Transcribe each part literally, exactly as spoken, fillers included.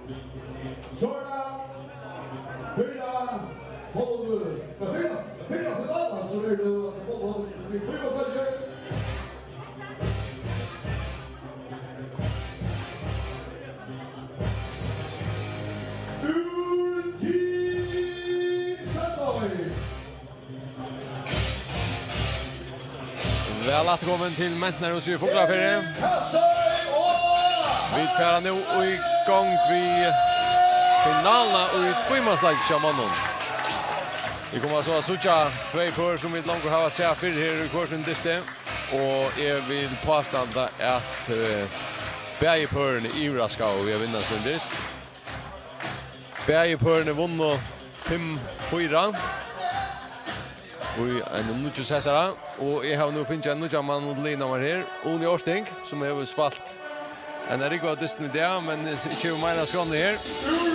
So er tað fyrra, tólv, fyrra, fyrra finalan, sum er nú, at koma í fyrra. Úr Team Sandoy. Væl afturkomin til Mentanarhúsið í Fuglafirði. Vit fara nú í gongd við finaluna í tvímansleiki hjá monnum. Vit koma so at síggja tvey pør, sum vit longu hava sæð fyrr her í hvør sín dysti. Og eg vil påstanda, at, eh, bæði pørini yvirraskaðu við at vinna sín dyst. Bæði pørini vunnu fimm fýra í einum nýggjusettara, og eg havi nú fingið ein nýggjan mann út til liðin á mær her, Uni Ásting, sum hevur spælt ein rúgvu av dystum í dag, men ikki hevur meira skránni her.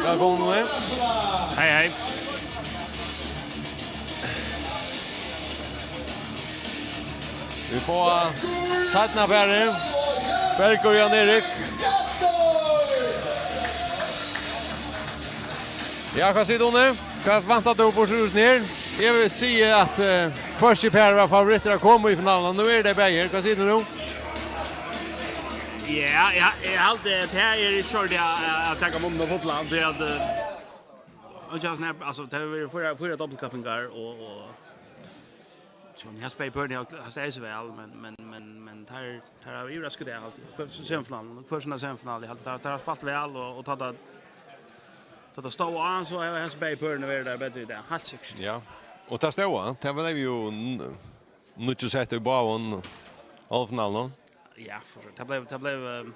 Vælkomin, Uni. Hei, hei. Vit fáa seinna parið. Bergur og Jan Erik. Ja, hvat sigur tú, Uni? Hvat væntar tú burtur úr hesum her? Eg vil siga at, eh, hvørki par var favorittir at koma í finaluna. Nú eru tey bæði her. Hvat sigur tú nú? Ja, ja, eg haldi, at tað er ikki orðið at, at taka munnin og fotla, tí at, eh, og just nær, altso, tað hevur verið fýra, fýra dobbeltkappingar, og, og so, Jens Berg Børn, eg har staðið seg væl, men, men, men, men tær, tær hava yvirraskað, tað er altíð. Hvør semifinalin, og hvør sín semifinal, eg haldi, tær, tær hava spælt væl, og, og tá tað, tá tað stóð á, so hevur Jens Berg Børn verið tað betra í dag, heilt sikkurt. Ja, og tað stóð á, tað var jú n-, nýggj sett í báðum hálvfinalunum. Ja, for sure. Tað bleiv, tað bleiv, eh,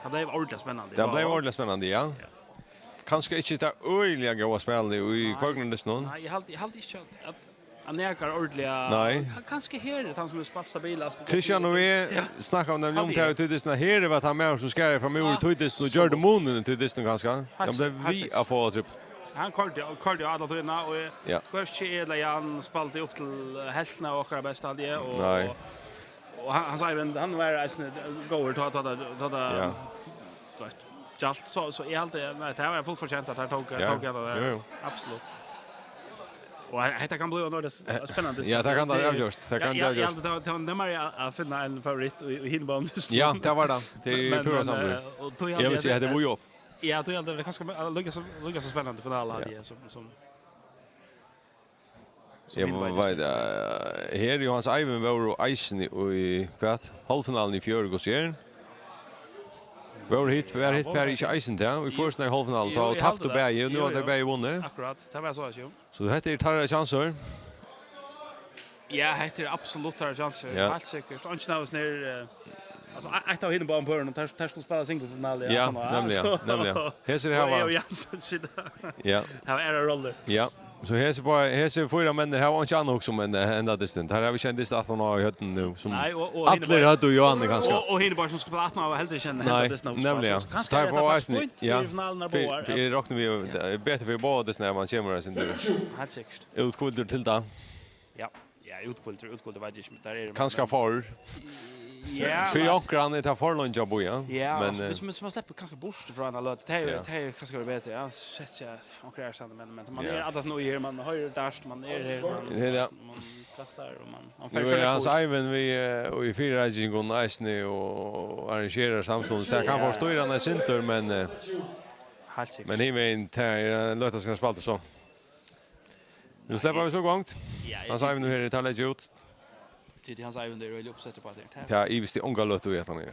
tað bleiv ordiliga spennandi. Tað bleiv ordiliga spennandi, ja. Ja. Kanska ikki tað øgiliga góða spælið í Nei. Hvørgum dystinum. Nei, eg haldi, eg haldi ikki, at, at, at nakar ordiliga Nei. Ka-, kanska her er tann, sum er spælt stabilast. Christian og eg Ja. snakkaðu um Haldi tað eg. Í tí dystinum. Her var tann maður, sum skar fram úr Ja. í tí dystinum og So gjørdi gott. Munin í tí dystinum, kanska. Heilt, Hann bleiv heilt við sikkert. At fáa trippul. Hann koyrdi, koyrdi á alla tíðina, og eg, Ja. hvørki eg ella Jan spældi upp til helvtina av okkara besta, haldi eg, og, Nei. og, og hann, Hans Eivind, hann var eisini góður, tá, tá, tá, tá, Ja. tú veit, gjalt, so, so eg haldi, nei, tað var fullt fortjent at hann tók, Ja, tók hana der. Jú, jú. Absolutt. Og he-, hetta kann blíva ein ordiliga s-, spennandi Ja, tað kann tað Tí, avgjørt. Tað kann ja, tað ja, avgjørt. Ja, tað, tað, tað er meira at, at finna ein favorit í, í hinum báðum dystunum. Ja, tað var tað. Tað er Men, púra men, samdur. eh, og tí Eg haldi vil eg siga at at tað er mjög op. Ja, tí haldi eg tað er kanska me-, líka so, líka so spennandi finala, Ja. haldi eg, sum, sum, sum Eg hinir báðir veit, dystirnir. eh, her er Jóhannes Eivind vóru eisini í, hvat? Hálvfinaluni í fjør, hvussu er? Vóru hitt, var Ja, hitt vóru par tað ikki eisini tað? Í Jú. Hvør sín hálvfinalu, Jú, tá, og eg haldi taptu tað. bæði, og nú Jú, hava tey jú. bæði vunnið. Akkurát, tað var so, jú. So hetta er teirra sjansur. Ja, hetta er absolutt teirra sjansur, Ja. heilt sikkurt. Eingin av oss er, eh, altso, e-, eitt av hinum báðum pørunum, teir, teir skulu spæla singulfinalu Ja, aftaná, nemliga, so, nemliga. Hesir og hava eg og Jansen sita. Ja. Hava aðrar rollur. Ja. So hesir báðir, hesir fýra menninir hava einki annað at hugsa um enn, eh, henda dystin. Teir hava ikki ein dyst aftaná í høvdinum nú, sum Nei, og, og hinir allir báðir høvdu Jóhanni kanska. Og, og hinir báðir sum skulu spæla aftaná, hava heldur ikki ein Nei, henda dystin at hugsa um, nemliga. so So kanska teir er fáa tað eisini, fínt fyri ja, finalurnar fyri, báðar, fyri, at eg rokni við, Ja. tað er betri fyri báðar dystirnar, at mann kemur eitt sindur Heilt sikkurt. úthvíldur til tað. Ja. Ja, úthvíldur, úthvíldur veit eg ikki, men tað er Kanska men for. Ja, Fyri men onkran er tað for leingi at bíða, Ja, men, altso, eh, viss, viss mann sleppur kanska burtur frá eina løtu, tað er, Ja. tað er kanska verið betri, ja, sett seg onkra aðrastaðni, men, men mann Ja. er alla tíðina her, mann hoyrir dart, mann er her, mann, Tað er tað. mann kastar, og mann, mann Nú fær er Hans sjálvur Eivind við, eh, og í fyrireikingum eisini og arrangerar samstundis. Tað kann Ja. forstýra hann eitt sindur, men, eh, Heilt sikkurt. men hinvegin, tað er ein løta sum skal spæla so. Nú sleppa vit so í gongd. Ja, eg Hans tykki- Eivind her, tað leggja út. Tykki Hans Eivind er veldig uppsettur på at det er Tað ivist í onga løtu í at hann er.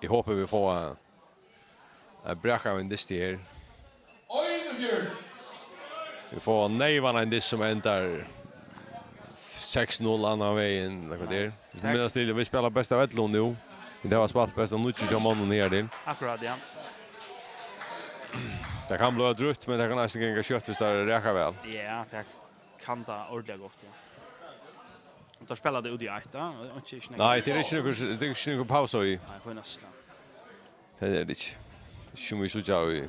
Eg hopi vit fáa, eh, brak av ein dysti her. Einogfjøruti. Vit fáa neyvan ein dyst sum endar seks null annan vegin, ella hvat tað er. Vit Takk. minnast til, vit spæla best av ellivu nú. Vit hava spælt best av níggju hjá monnum higartil. Akkurát, ja. Tað kann blíva drúgt, men tað kann eisini ganga skjótt, viss tað rakar væl. Ja, tað kann tað ordiliga gott, ja. Og teir spæla tað út í eitt, ja. Og ikki, ikki Nei, tað er ikki nøkur, tað er ikki nøkur pausa í. Nei, for næstan. Tað er tað ikki. Ikki sum vit síggja í,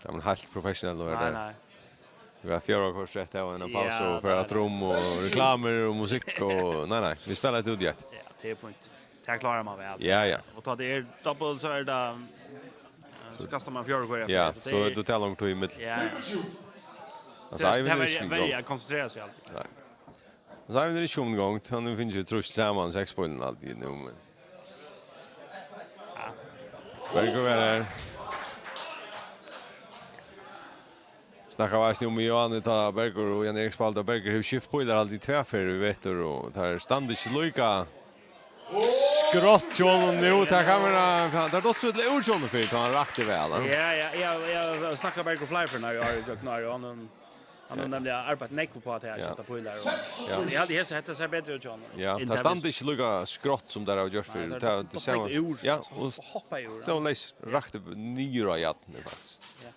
tað er heilt professionelt at vera Nei, har. nei. Vit hava fjórða kortið av ein Ja, pausa og fara tað er trum og reklamur og musikk og, nei, nei, vit spæla tað út í eitt. Ja, tað er point. Tað klárar mann væl. Ja, ja. Og tá tað er double, so er tað, eh, So kastar man fjóra hvørja ferð, og tað er tað langt í millum. Ja, ja. Altso, tað, tað Eivind er ikki í gongd. Verri at konsentrera seg altíð. Nei. Altso, Eivind er ikki komin í gongd. Hann hevur fingið trýst saman seks pílin altíð nú, men Bergur er her. Snakka eisini um í áðni, tá Bergur og Jan Erik spældu, Bergur hevur skift pílar altíð tvær ferðir í vetur, og tað er standa ikki líka skrátt hjá honum nú. Tað kann vera, tað er dottin so illa úr hjá honum fyrr, tá hann rakti væl, ha? Ja, ja, ja, ja, eg snakkaði við Bergur fleiri ferðir í ár, í gjøgnum ár, og hann, hann hevur nevniliga arbeitt nógv upp á at skifta pílar, og eg haldi, hetta, hetta sær betri út hjá honum. Ja, tað standa ikki líka skrátt sum tað hava gjørt fyrr. Nei, tað er, tað, tað sær man, ja, og hoppa í úr, so leys rakti niður á jarnið, faktiskt. Ja.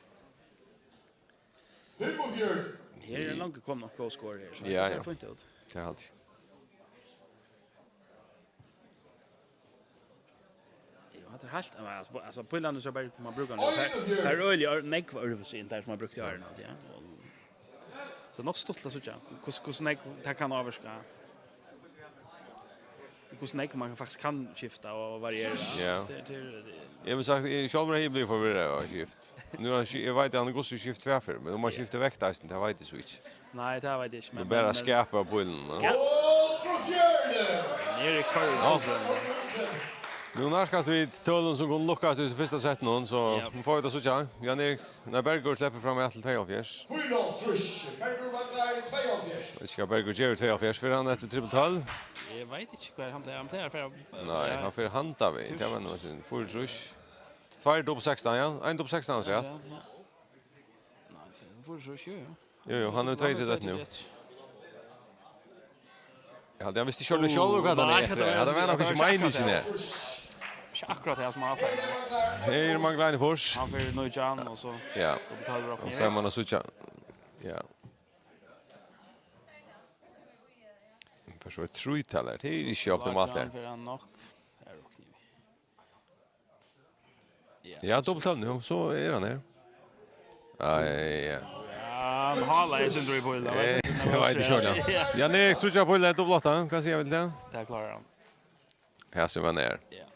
Fimmogfjøruti. Her er longu komið nokk góð skor her, so ja, tað sær fínt út. Tað er alt. Jo, hatta er heilt, men altso, altso, pílarnir so bara, man brúkar nú. Tað er, tað er øgiliga ør-, nógv øðrvísi enn tær, sum man brúkti í áðni, ja. Og so nokk stuttligt at síggja, hvussu, hvussu nógv tað kann ávirka. Hvussu nógv man faktiskt kann skifta og variera. Ja. Tað er, tað er, eg vil sagt, eg sjálvur hevði blivið forvirraður av at skift. Nú er hann ski-, eg veit, hann er gott skift tvær ferðir, men um hann skiftir vekt eisini, tað veit eg so ikki. Nei, tað veit eg ikki, men, men bara men skapa av pílunum, ja. Skap. Nær er Kári. Ja. Nú nærkast vit tølum sum kunnu lukkast í fyrsta settinum, so vit fáa vita so, ja. Jan Erik, nei, Bergur sleppur fram í alt til tveyoghálvfjerðs. Fýraoghálvtrýss, Bergur manglar tveyoghálvfjerðs. Veit ikki, hvat Bergur gevur tveyoghálvfjerðs fyri hann eftir triple tólv. Eg veit ikki, hvar hann fer, hann fer, fer, nei, ja, hann fer handan vegin, tað var nú eitt sindur. Fýraoghálvtrýss. Tveir dobbul sekstan, ja. Ein dobbul sekstan, ja. Ja, ja. Nei, tveir, fýraoghálvtrýss, jú, jú. Jú, jú, hann er tveyogtretivu nú. Eg haldi, hann visti sjálvur, sjálvur hvat hann er eftir. Nei, hetta var, hetta var nokk ikki meiningin her. Ikki akkurát tað sum hann ætlaði. Her manglar ein fýrs. Hann fer nítjan, og so dobbelt tólv roknar. Ja. Og fem mann at síggja. Ja. Hann fer so í trýtal her. Tað er ikki optimalt her. Fer hann nokk. Tað er roknað. Ja, dobbelt tólv nú, so er hann her. Ai, ja. Ja, hann hálar eitt sindur í pílin, hann var eitt sindur nervøs, ja. Eg veit ikki, ja. Ja, nei, eg trúgvi ikki á pílin, dobbelt átta, hvat siga vit til tað? Tað klárar hann. Her sum hann er. Ja.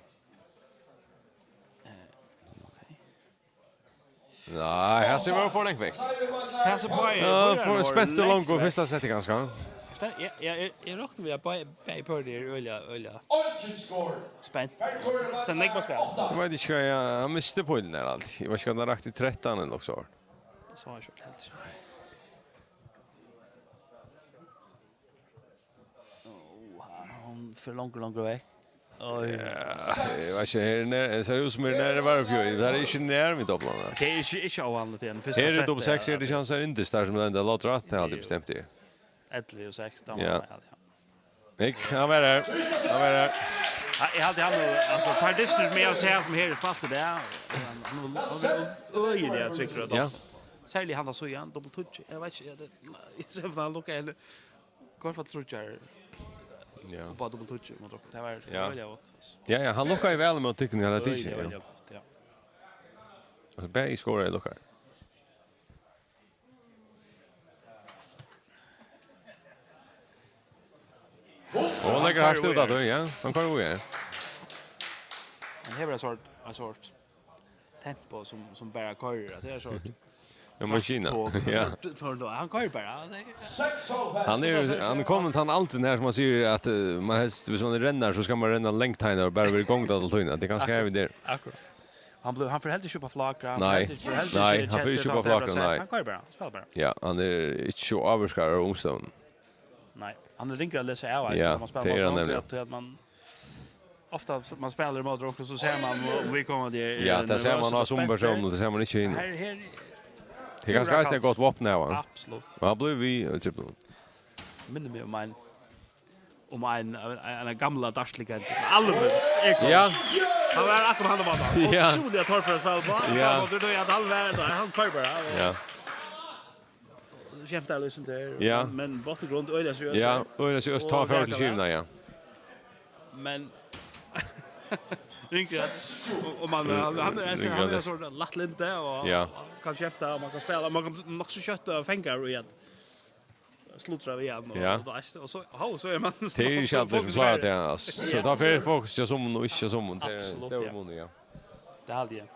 Eh, ok. Nei, her sum hann for langt vekk. Her sum bara, ja, for spentur longur í fyrsta setti, kanska. Eg, eg, eg, eg rokni við at bæði, bæði pørti eru øgiliga, øgiliga spent. Stendur nógv á spæli. Eg veit ikki hvat eg, hann misti pílin her alt. Eg veit ikki hvat hann rakti í trettan ella okkurt. So er tað ikki heldur. Ó, hann fer longur, longur vekk. Oj. Ja, eg veit ikki, her er nær, tað sær út sum her er nær var uppi í. Tað er ikki nær við dobblan, altso. Tað er ikki, ikki óvanligt í einum fyrsta seti. Her er dobbel seks, er tað ikki hann sær Indis har sum lenda látur aftur, tað haldi eg bestemt er. Ellivu og seks, tá var tað, ja. Ikki, hann var her. Hann var her. Ja, eg haldi hann, altso, tær dystirnar sum eg havi sæð sum hevur spælt í dag, hann, hann er, hann er øgiliga tryggur á dobblan. Ja. Serliga hann har síðan, dobbel tíggju. Eg veit ikki, ja, tað, eg sær hann lukkar, ella hvørt fall tríggjar. Ja. Og bara dobbel tíggju, man drakk. Tað var øgiliga gott, altso. Ja, ja, hann lukkaði væl móti tykkum, ja, tað er øgiliga, ja. Øgiliga gott, ja. Altso, bæði skoraðu og lukkaðu. Og hann leggur hart út aftur, ja. Hann koyrir í. Hann hevur eitt sort, eitt sort tempo sum, sum bara koyrir, at tað er sort. Ja, maskina. Krafttok, ja. Sort, sort, hann koyrir bara, ja, tað er. Hann er, hann er komin til ein aldur her, sum man sigur at, eh, man helst, viss man er rennari, so skal man renna langt her og bara vera í gongd alla tíðina. Tað er kanska her vit eru. Akkurát. Hann blívur, hann fer heldur ikki upp á flakra, hann fer heldur ikki, nei, heldur ikki, nei, hann fer ikki upp á flakra, nei. Hann koyrir bara, hann spælir bara. Ja, hann er ikki so ávirkaður av umstøðunum. Nei, hann er ringur at lesa av, eisini, ja, tá man spælir móti honum, tí at, tí at man ofta, man spælir móti onkrum, so sær man, um viðkomandi er, ja, er tað sær man á summum persónum, tað sær man ikki hinum. Her, her, tað er kanska eisini eitt gott vápn at hava. Absolutt. Og hann blívur við í triplinum. Minnir meg um ein, um ein, ein, ein gamla dartslegenda. Alvin Ekholm. Ja. Hann var akkurát hann var. Ja. Ótrúliga torførur at spæla uppá. Ja. Hann var, hann var, hann koyrir bara. Ja. Skemtar líka sum tað er, ja, men, men botnur og grund, øgiliga seriøst. Ja, øgiliga seriøst, tá fór til skivuna, ja. Men ringur at, og, og man, hann, hann er, hann er so lættlyndi, og, ja, kann skemta, og man kann spæla, og man kann nokk so skjótt, eh, fanga í at sludra við hann, og, ja, og, og so, hó, so er man, tað er ikki allir sum klára tað, altso. So tá fer fokus til summum og ikki summum, tað er stór munur, ja. Absolutt, ja. Tað haldi eg.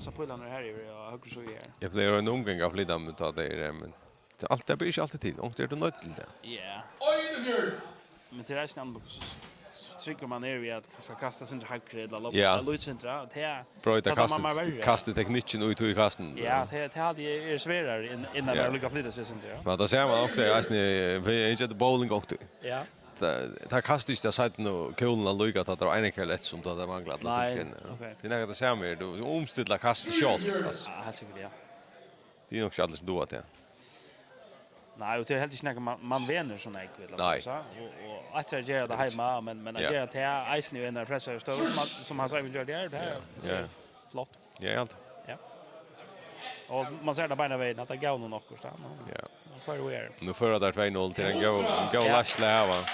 passa pílarnar her yvir á høgru síðu her. Eg plagar ein umgang at flyta meg, tá tað er, men tað er alt, tað ber ikki altíð til. Onkuntíð er tú noydd til tað. Ja. Einogfjøruti. Men til reisini annað, so, so tryggur man er við at kanska kasta sindur hægri ella loppa Ja. lítið sindur, og tað Broyta tað dámar mær kast-, verri. Kastiteknikkin út í kastin. Ja, tað, tað hevði eg sværari enn, enn at Ja. bara líka flyta seg sindur, ja. Men tað sær man ofta, eisini, eg geri bowling ofta. Ja. Tað, tað kastar ikki tað seinna kúluna líka, tá tað er ein ekka lett sum tá tað manglar allar Nei, fylgir. Ok. Tað er nakað tað sama her, tú umstillar kastið sjálvt, altso. Ja, heilt sikkurt, ja. Tað er nokk ikki allir sum duga tað. Nei, og tað er heldur ikki nakað man, man venur so nógv, ella Nei. so, og, og at gera tað heima, men, men at Ja. gera tað eisini í einari pressaðari støðu, sum hann, sum hann so eventuelt ger, tað er, Ja. tað er flott. Ja, eg haldi. Ja. Og man sær tað beinanvegin, at tað gav honum okkurt, ja, men Ja. hvar er Nú føra teir tvey null til ein góð, ein góð Ja. leiðslu at hava.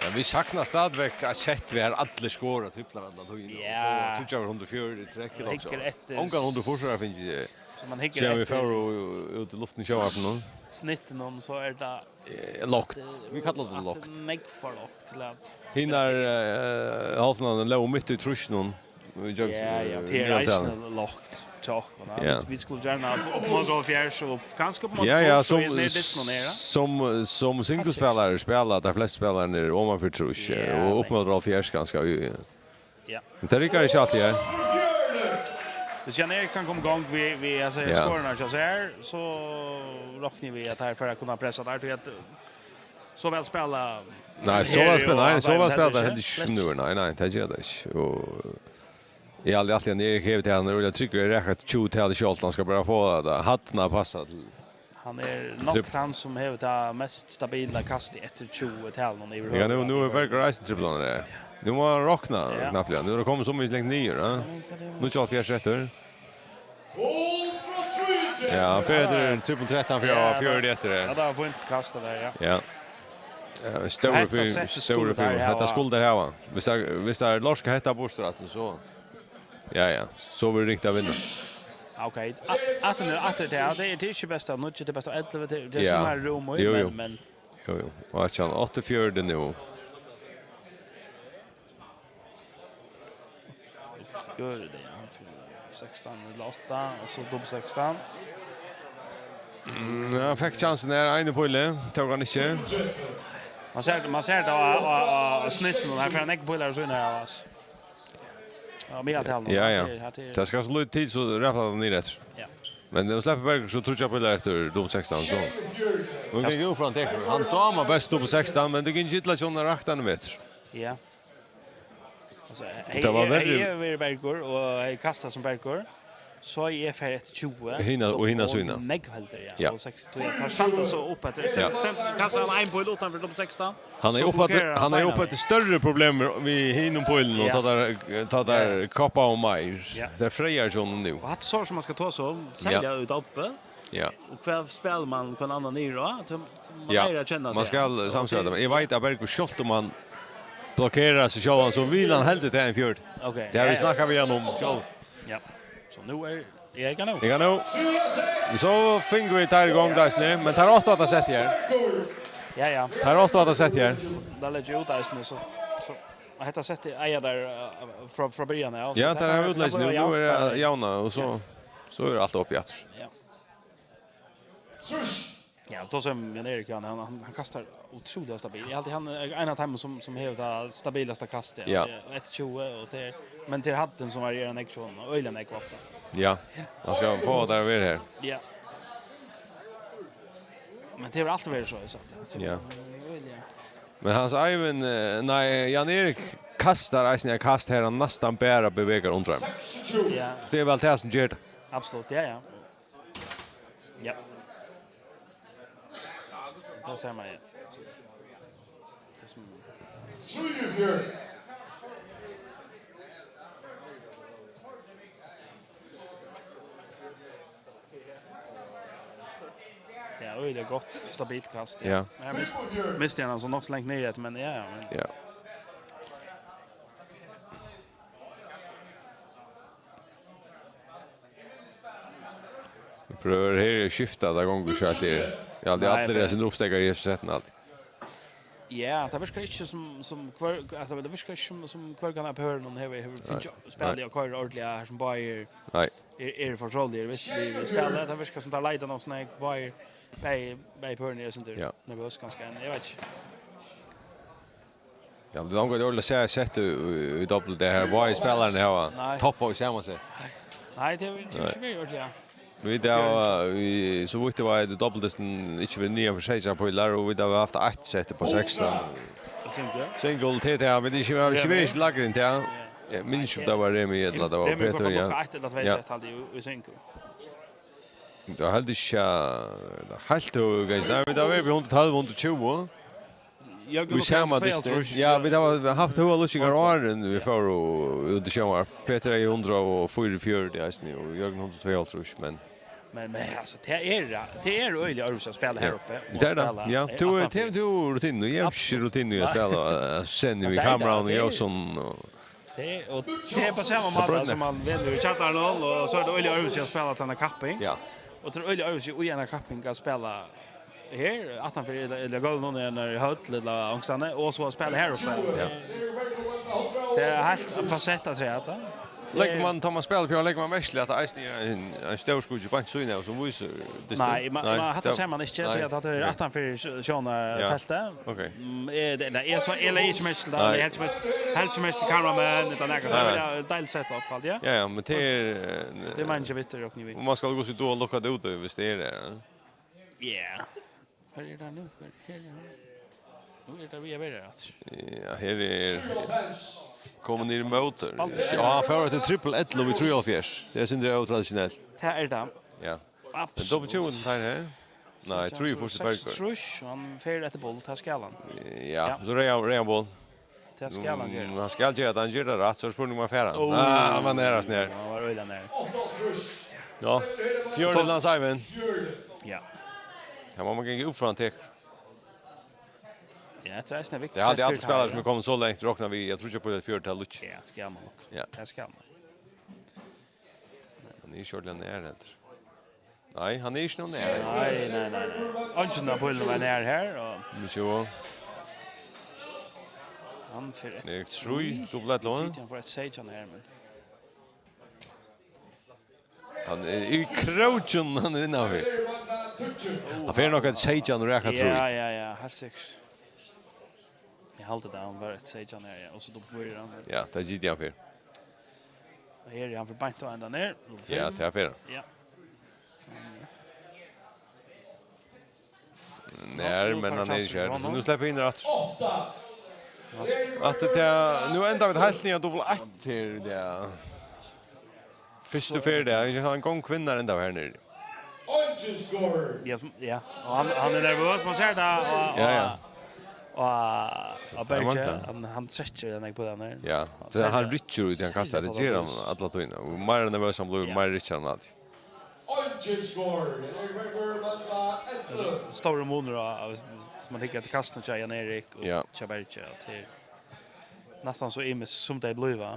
Men vit sakna stadigvæk eitt sett, har allir skora triplar alla tíðina, og Ja. so tríggjar hundrað og fjøruti trekk, Og hyggur eftir Ongan hundrað forsvarar fingið, So man hyggur síðan vit eftir fóru út í luftina í sjónvarpinum. Snittinum, so er tað Eh, lágt. Vit kalla tað at lágt. Nógv for lágt til at Hinar, eh, hálvfinalurnar lógu mitt í trýssunum. Vit gjørdust, Ja, ja, eh, tað er niðan til eisini lágt hjá okkum, ja. Ja. Vit, vit skulu gjarna upp, upp mot hálvfjerðs og kanska upp mot Ja, ja, fýrs, og sum, eisini er dytt nú niðri. sum, sum single-spælarar spæla teir flestu spælararnir oman fyri trýss, Ja, og upp nei. mot hálvfjerðs kanska, ja. Ja. Men tað riggar ikki altíð, ja. Hvis Jan Erik kann koma í gongd við, við, altso, Ja. skorarnar hjá sær, so rokni vit at teir fara at kunna pressa teir, tí at, eh, so væl spæla Nei, so her væl spæla, nei, og so væl spæla heldur teir ikki. heldur ikki sum nú, nei, nei, tað gera teir ikki. Og eg haldi altíð, at Erik hevur tað, hann er øgiliga tryggur, eg raka tjúgu talið sjálvt, hann skal bara fáa tað, hann at passa til. Hann er nokk Tripp- hann sum hevur tað mest stabila kastið eftir tjúgu talinum yvirhøvur. Ja, nú, nú er Bergur eisini triplan her. Nú má hann rokna Ja. knappliga. Nú er hann komin so mikið langt niður, ja. Nú er hálvfjerðs eftir. Ja, hann fer eftir trippul trettan, fyri Ja, fjøruti eftir. Ja, det var fint kastet der, ja. Ja. Ja, stór Hetta fyri, setti stór skuld fyri. Der, ja. Hetta skuld der hava. Hvis der, hvis der lorska hetta burtur, altså, så. Ja, ja. So verður ringt at vinna. Ok. At, at, at det er, det er ikke best av noe, det er best av elleve, det, det er Ja. sånn her rom, Jo, jo. men, men Jo, jo. Og at han åtte fjøruti nú. Fjøruti, ja. Sekstan eller åtta, og så dobbelt sekstan. Mm, ja, han fikk sjansen her, ene píli, tók hann ikke. Man ser, man ser det av, av, av, av snittet, her får han ikke píler og sånn her, altså. Ja, men alt i alt, Ja, ja. her til, her til. Det skal så litt tid, så rapper han ned etter. Ja. Men det slipper Berg, så tror jeg píler etter dobbelt sekstan, så. Og vi kan gå for han tek. Han damer best dobbelt sekstan, men det kan ikke ytla sånn rakt han meter. Ja. Altså, hei, Det var hei, verre. hei, hei, Bergur, og hei, kasta som Bergur. So er eg ferdig etter tjúgu. Hina, og hina Og sína. Negg heldur, ja. Ja. Og seks, tjúgu, tar standa so upp etter. Ja. Stend, kasta han ein píl utanfor dobbelt sekstan. Han er So oppe at, blokkerar han han er beinanvegin. oppe at større problemer við hinum pílunum, og Ja. ta der, ta der Ja. koppa og meir. Ja. Det er freier sånn nå. Og hatt sår som man skal ta så, særlig Ja. ut oppe. Ja. Og hva spiller man på en annen nier da? Til, til man Ja. eier å kjenne Man det. skal Og samspille det- det. Men jeg vet at Bergur, selv om han blokkerer seg selv, så vil han helst til en fjørt. Ok, Det har vi ja, ja. snakket med han om selv. Ja. Så nå er jeg i gang nå. Jeg kan nå. Så finner vi tar i gang, Deisne, men tar åtte av sett her. Ja, ja. Tar åtte av sett her. Da legger jeg ut Deisne, så, så. Og dette settet eier der eh, fra, fra begynnelsen, ja. Så Ja, det der er er utløsning. Nå er det ja, jevna, og så, så er alt opp i at. Ja. Ja, då som Jan Erik, han, han, han kastar otroligt stabilt. Jeg har alltid han er en av dem som, som har det stabilaste kastet. Ja. Det er ett tjue, og det er, men til hatten som varierer en action, og øylen er ikke ofte. Ja, han skal få det å være her. Ja. Men det har alltid vært så, så det, det Ja. øyelig, ja. Men Hans Eivind, eh, nei, Jan Erik kastar eisen jeg kast her, han nesten bare beveger under ham. Ja, Det er vel det som gjør det. absolutt, ja, ja. Ja. Det ser man, ja. Det som Ja, øyelig godt, stabilt kast. Ja. Men jeg mist, mistet han altså nok så lenge ned, men ja, ja, men Ja. Prøver her å skifte, det går ikke helt her. Ja, det er Nei, alltid for det som oppstekker i setten alltid. Ja, det virker ikke som, som hver, altså, det virker ikke som, som hver gang jeg hører noen her, her Nei. finner spille Nei. og kører ordentlig her, som bare Nei. er, er for rolig, hvis vi, vi spiller. Det virker som det er leit av noen sånne, bare, bare, bare på hørnet, jeg synes det Ja. er nervøs ganske enn, jeg vet ikke. Ja, men det er langt dårlig å se sett i, i, i dobbelt det her. Hva er spilleren her, va? Nei. Topp og sammen sett. Nei, det er det er ikke veldig ordentlig, ja. Vi der, vi, så vidt det var, det dobbelt nesten ikke ved nye for seg, på Ilar, og vi der har haft ett sett på sekstan. Jeg synes det. Single til det, men det er ikke, vi har ikke, vi er ikke lagret inn til det. Jeg minnes ikke om det var Remi eller det var Remi Peter, ja. Ett eller två Ja. sett alltid i, i single. Det er helt ikke, det er helt høy, guys. Nei, vi der er vi hundre og tolv, hundre og tjue. Jørgen Vi ser Ottesen, man det tvey og hálvtrýss. Ja, vi har haft høy og lykkelig år, vi får jo ut i kjømmer. Peter er hundre og fire og fjøruti, det er snitt, og Jørgen hundre og tvey og hálvtrýss, men Men, men altså, det er, det er øyelig øvelse å spille her Ja. oppe. Det er det. Spille Ja, eh, du er utenfor. T V to-rutinen, og jeg er ikke Absolutt. rutinen i å Nei. spille, eh, sende Ja, i det er det, kameraet, og det er jeg og sånn, og Det er, og det er på samme måte brønner. som man vinner i Chatterhall, og så er det øyelig øvelse å spille til denne kapping. Ja. Og til øyelig øvelse i en kapping å spille her, utenfor, eller, eller gulv noen er i høll, eller angstene, og så spille her oppe. Ja. Det er helt fasett av tre, at det Legger man, tar man spiller på, legger man merke til at det er en, en større skudde på en side, som viser distance? Nei, man, Nei, man, hatt det- ser man ikke, Nei. tror jeg at det er Nei. utenfor Ja. sjónarfeltet. Ok. Mm, er det, eller, er så, eller ikke mest, da, Nei. helt som helst, helt som helst kameramann, utan jeg kan Nei, nei. ta det, deilig sett opp, alt, ja. Ja, ja, men det er, Det er man ikke vitt, og ni vet. Og man skal gå så da og lukke det ut, hvis det er det. Ja. Hva er det nå? Hva er det her? Nå er det vi er ved, altså. Ja, her er kommet ned i motor. Spalte. Ja, han fører til trippel elleve i treoghalvfjerds. Det synes jeg er traditionelt. Det er det. Ja. Men Absolutt. dobbelt tjue, den tar her. Nei, trýogfýrs er Bergur. Seksogtrýss, og hann fer eftir boll, tað skal hann. Ja, ja. So reiðan, reiðan boll. Tað skal hann gera. Mm, hann skal gera tað, hann ger tað rætt, so er spurningur um hann fær hann. Ó. Ah, hann var nærast nær. Hann var øgiliga nær. Ja, fjørði til Hans Eivind. Ja. Her má man ganga upp frá hann tekur. Ja, tað er eisini viktigt. Tað er altíð allir spælarar sum eru komnir so langt, rokna við, eg trúgvi ikki uppá eitt fjørðital, ikki. Ja, skal man nokk. Ja. Tað skal man. Hann er ikki ordiliga nær heldur. Nei, hann er ikki nóg nær. Nei, nei, nei, nei. Eingin av pílunum var nær her, og Nú sjá. Hann fer eftir Erik trý, trý. Dupla ellivu. Hann fer eftir sekstan her, men Hann er í krókin, hann er innanfyri. Hann fer nokk at sekstan og raka trý. Ja, ja, ja, heilt sikkert. Eg haldi tað, hann var eitt sekstan her, ja, og so dupla fýra. Ja, tað er hann fer. Og her er hann for beint á enda nær. Ja, tað fer hann. Ja. Nær, men hann er ikki her. So nú sleppa vit inn aftur. At tað, nú enda vit heilt niðan á dupla eitt her, ja. Fyrstu ferð, ja. Ein gongkvinna enda her niðri. Ja, sum, ja. Og hann, hann er nervøs, man sær tað, og, og, Ja, ja. og, og, og Tað er Berge, mangt, ja. hann, hann trekkir den ikke på den her. Ja, Og tað er so hann rykkir út í hann kastar, tað ger hann alla tíðina. Og meira nervøs hann blívur, Ja. meira rykkir hann altíð. Eingin skor. Tað er Bergur Mangla, ellivu. Stóra munur á, á, hvis, hvis man hyggur eftir kastunum hjá Jan Erik og Ja. hjá Berge, at tað er næstan so ymiskt sum tey blíva.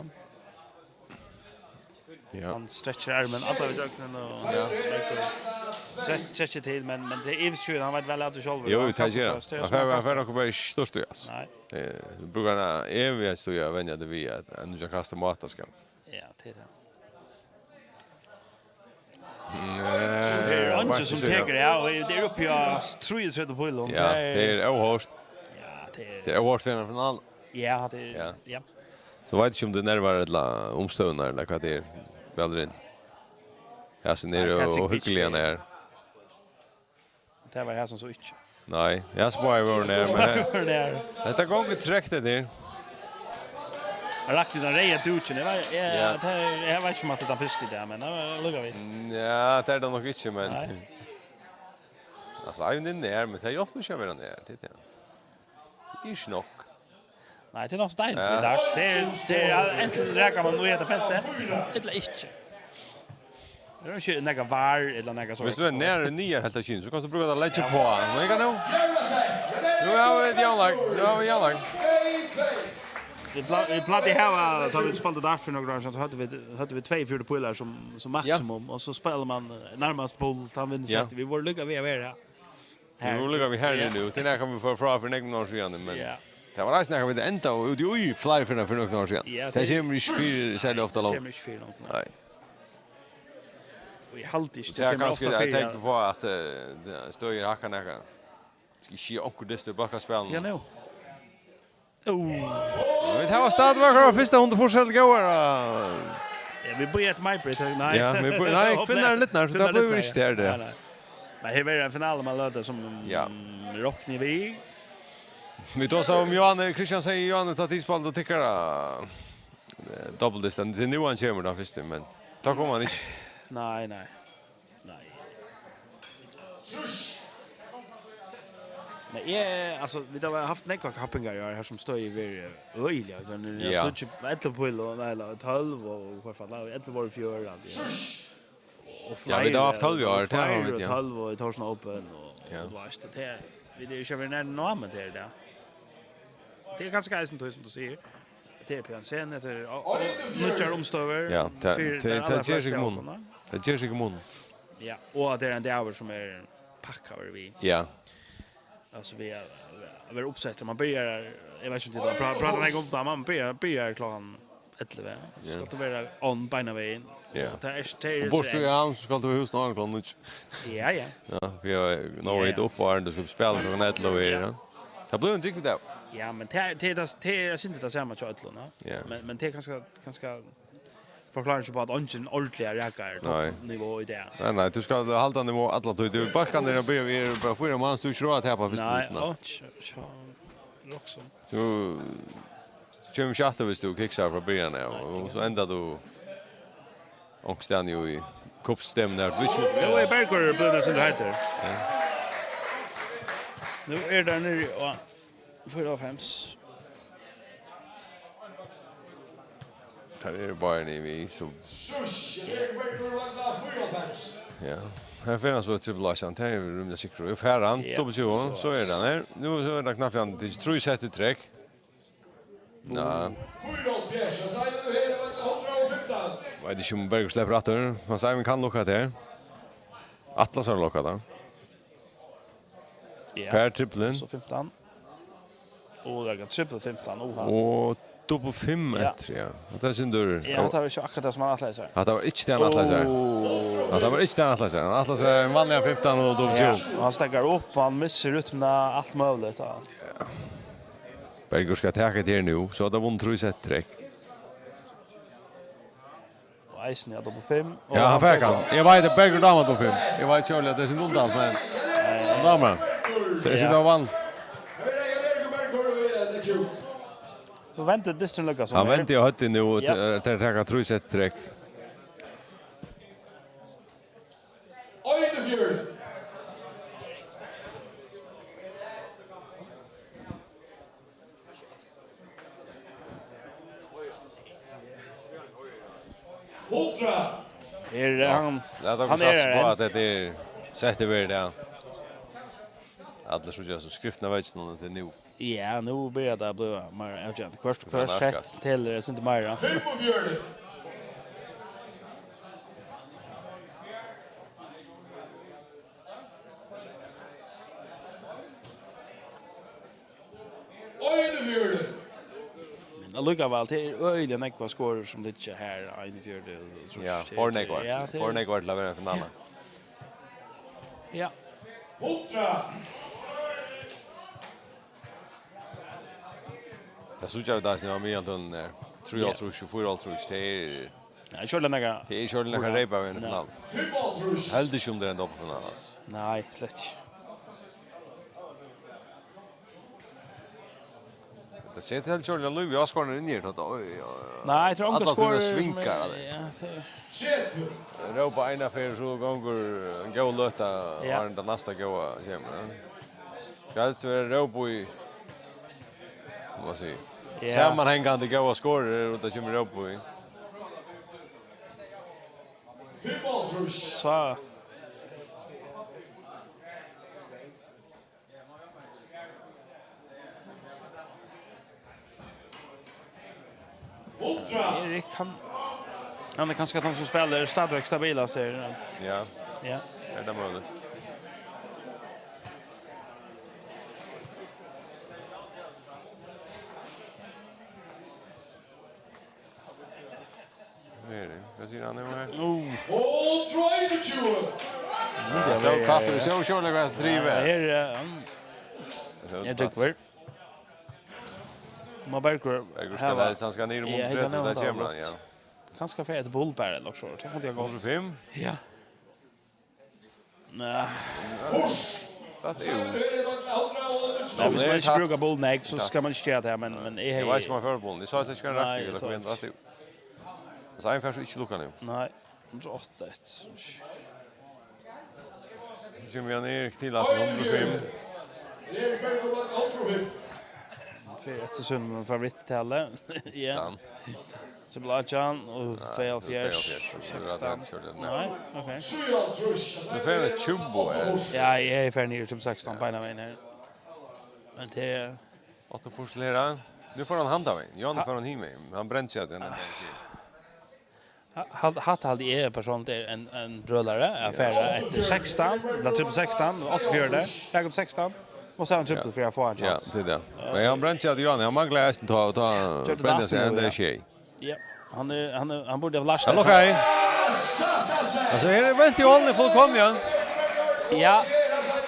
Ja. Hann strekkir armin alla veg gjøgnum og Ja. leggur, trek-, trekkir til, men, men tað er ymiskt, hann veit væl at tað sjálvur. Jo, Hann tað kastar ger seg, hann. tað er Hann sum fær, hann hann fær kastar. nokk bara ikki størst í, altso. Nei. Eh, brúkar hann evig at stíga og venja tað við, at hann ikki kastar máta skal. Ja, tað er tað. Nei, Tað er eingin sum tekur, ja, og tað er uppi á trýogtretivu pílum. Ja, Tað er tað er óhoyrt. Ja, tað er Tað er óhoyrt fyri ein finale. Ja, tað er, Ja. ja. So veit ikki um tað er nervar ella umstøðurnar ella hvat tað er. Væl inn. Ja, so Nei, nær tað er og sikkurt hugguliga ikki. nær. Tað var her sum so ikki. Nei, eg spái vóru nær, men Vóru nær. hetta gongur trekt, hetta her. Hann rakti den reyða dúkin. Eg var, eg, Ja. tað er, eg veit ikki um at tað er den fyrsta í dag, men tað var lukka við. Mm, ja, tað er tað nokk ikki, men Nei. Altso, Eivind er nær, men tað hjálpir ikki at vera nær, tað er tað. Tað er ikki nokk. Nei, tað er nokk so deiligt Ja. við dart. Tað er, tað er enten rakar man nú í hetta feltið, ella ikki. Tað er ikki nakar var, ella nakar so. Hvis tú er nær niðar helt av kinn, so kanst tú brúka tað at leggja på. Men ikki nú. Nú hava vit javnleik. Nú hava vit javnleik. Vit pla-, vit plagdu at hava, tá vit spældu dart fyri nøkrum árum síðan, so høvdu vit, høvdu vit tveyogfjøruti pílar sum, sum Ja. maksimum, og so spælir man, eh, nærmast bold, hann vinnur Ja. sett. Vit vóru líka við at vera her. Her. Nú ligga vit her Ja. nú. Tað er nakað vit fóru frá fyri nøkrum árum síðan, men Ja. tað var eisini nakað vit endaðu út í, í fleiri ferðir fyri nøkrum árum síðan. Ja, Tað tað kemur ikki fyri serliga ofta longur. kemur ikki fyri longur, nei. Nei. Og eg haldi ikki, Og tað er kemur kanska, ofta eg fyri, tenkti ja. på at, eh, tað støðið er hakkað nakað. Skal eg siga onkur dystur í bakkaspælinum? Ja, nú. Oh. Vit hava stadigvæk okkara fyrsta hundrað forskellige góðar, eh. Ja, vit bíða eftir Maj-Britt, nei. Ja, vit bíða, nei, Hoppa. kvinnar eru lidnar, so Kvinnar tað blívur lidnar, ikki ja. tað, ja. Nei, nei. Men her verður ein finale, man løta sum Ja. rokni við. Vit tosaðu um Johanne, Kristian segði, Johanne, tá tit spældu tykkara, eh, dobbeltdyst, tað er nú hann kemur, tann fyrsti, men tá kom hann ikki. Nei, nei. Nei. Men eg, altso, vit hava havt nógvar kappingar í ár, her sum støðið verður øgiliga, so nú er Ja. tað ellivu píl og, nei, ella tólv og, og hvørt fall, ellivu vóru í fjør, ja. Og Ja, vit hava havt tólv í ár, tað hava fleiri vit, ja. tólv og í Tórshavn Open og, Ja. og, tú veitst, tað er, vit eru ikki verið nær námið til tað. Tað er kanska eisini tí sum tú sigur. Tað er P N C, tað er, og, og nýggjar umstøður Ja, tað, fyri tað, tað tað ger seg ikki mun. Tað ger seg ikki mun. Ja, og at tað er ein dagur sum er pakkaður við. Ja. Altso, við at, at vera uppsettur. Man byrjar, eg veit ikki um tit hava pra-, prata nógv um tað, man byrjar, byrjar klokkan ellivu. So Ja. skal tú vera on beinanvegin. Ja. Og tað er, tað er Og býrt tú í Havn, so skalt tú í hús klokkan níggju. Ja, ja. Ja, fyri at náa Ja. hitta upp á áðrenn tú skal spæla klokkan ellivu og Ja. her, ja. Tað blívur ein drúgvur dagur. Ja, men tað er, tað er, tað er, tað er, eg synist tað sama hjá øllum, ja. Ja. Men, men tað er kanska, kanska forklaringin á at eingin ordiliga rakar Nei. toppnivá í dag. Nei, nei, tú skalt halda nivá alla tíð. Tú, bólkarnir eru byrjað, vit eru bara fýra mans, tú hevur ikki ráð at tapa fyrstu Nei, dystin, altso. Áh, tja, tja, Roxon. Tú kemur ikki aftur, viss tú kiksar frá byrjan av, og so endar tú onkustaðni í kuppsystemum har, tú ikki Nú er Bergur blivin eitt sindur heitur. Ja. Nú eru teir niðri á fýraoghálvfems. Teir eru bara niðri við, so Shush! Her verður vanda fýraoghálvfems. Ja. Her fer hann so trippul átjan, tað er eg rímiliga sikkur í. Og fær hann, Ja, dubbelt tjúgu, so so er hann her. Nú so er tað knappliga hann, tað er trý sett í trekk. Ja. Fýraoghálvfjerds, og Simon, nú her er vanda hundrað og fimtan. Veit ikki um Bergur sleppur aftur. Man sær, man kann lukka til. Atlas har lukkað tað. Ja. Per trippulin. So fimtan. Og tað er trippul fimtan, oha. Og dubbul fimm Ja. eftir, ja. Og tað er synd, Ja, hatta var ikki akkurát tað sum hann ætlaði sær. Hatta var ikki tað hann ætlaði sær. Ó. Hatta var ikki tað hann ætlaði sær. Hann ætlaði sær ein vanligan fimtan og dubbul Ja. tjúgu. Og hann steðgar upp, og hann missir rytmuna, alt møguligt, ja. Bergur skal taka tað her nú, so er tað vunnið trý sett í trekk. Og eisini, ja, dubbul fimm. Og Ja, hann hann fekk tekur hann. Eg veit at Bergur dámar dubbul fimm. Eg veit sjálv at tað er synd um tað, men hann dámar hann. Tað er synd Ja. um hann. Nú vendi dysturin líka sum Hann er. vendi á høvdið nú, Ja. til, til at taka trý sett í trekk. Einogfjøruti. Hundrað. Her er hann. Lat okkum Hann er satsa her á enn. at hetta er sett í verð, ja. Allir síggja so skriftina á vegginum, at tað er nú. Ja, nú byrjar tað at blíva meira avgerandi. Hvørt, Tað er hvørt nærkast. sett telur eitt sindur meira. Fimmogfjøruti. Einogfjøruti. Men allíkavæl, tað er øgiliga nógvar skorur sum liggja her, einogfjøruti og trýss. Ja, for nógvar. Ja, tað er For nógvar til at vera ein finala. Ja. Hundrað. Tað síggja vit eisini á miðaltølunum her. Trýoghálvtrýss og fýraoghálvtrýss, tað er Ja, ikki ordiliga nakað. Tað er ikki ordiliga nakað Hurra. reypa við eina Ja. finalu. Fimmogtrýss. Heldur ikki um tað er ein doppelfinala, altso. Nei, slett ikki. Tað setir heldur ikki ordiliga lív í áskoðararnar inni her, tá, tá, oj, oj, oj. Nei, eg trúgvi ongar Allar tíðir skorur sum svingar er, av tí. ja, tað er Setur. Rópa eina ferð, so gongur ein góð løta, Ja. áðrenn tað næsta góða kemur, ja. Skal helst vera róp í, má siga, Ja. samanhangandi góðar skorur, og tað kemur róp í. Fimmogtrýss. So. Hundrað. Erik, hann, hann er kanska tann sum spælir stadigvæk stabilast her. Ja. Ja. Er tað møguligt? Hvat er tað? Hvat sigur hann nú her? Nú. Hundrað og einogtjúgu. Ja, so tætt, so sjálvur hvat hann trivar. Ja, her, eh, hann So er tætt. Djúpur. Má Bergur Bergur skal hava helst, hann skal niður um Ja, hundrað og tretivu, hann der kann kemur hann, hava ja. Kanska fer eftir bull bara, ella so. Tað kundi eg gott. Hundrað og fimm? Ja. Nei. Tað er jú. Nei, hvis man ikke bruker bollen, nei, så skal man ikke gjøre det, men, men jeg Eg veit ikki um hann fær bollen. Eg sá at tað ikki var Nei, rætt, eg sá ella hvat ikki. Rætt. Altso, ein fær so ikki lukkað nú. Nei, hundrað og átta eftir. Nú kemur Jan Erik til at hundrað og fimm. Fer eftir sínum favorittali. Ja. Dan. Trippul átjan og Ja, tveyoghálvfjerðs, tveyoghálvfjerðs, sekstan. Nei, ok. Nú fer hann tjúgu, eh. Ja, eg eri farin niður til sekstan beinanvegin her. Men tað er Átta fýrs til her, ja. Nú fer hann handan vegin. Jan Ha- fer hann hin vegin. Hann brendir seg at hann Ha- Halt, hatta haldi eg persónliga er ein, ein brølari at fara eftir sekstan, ella trippul sekstan, áttaogfjøruti, eg kom sekstan, og so er hann trippul fyri at fáa ein Ja, chance. tað er tað. Men hann brendir seg at Jan, hann manglar eisini tá, tá Gjørdi brendir seg, aftur, hann er ja. sjey. Ja, hann er, hann er, hann burdi hava lært Hallo, tað. Kai. Altso, her er vent í hálvni fullkomliga. Ja,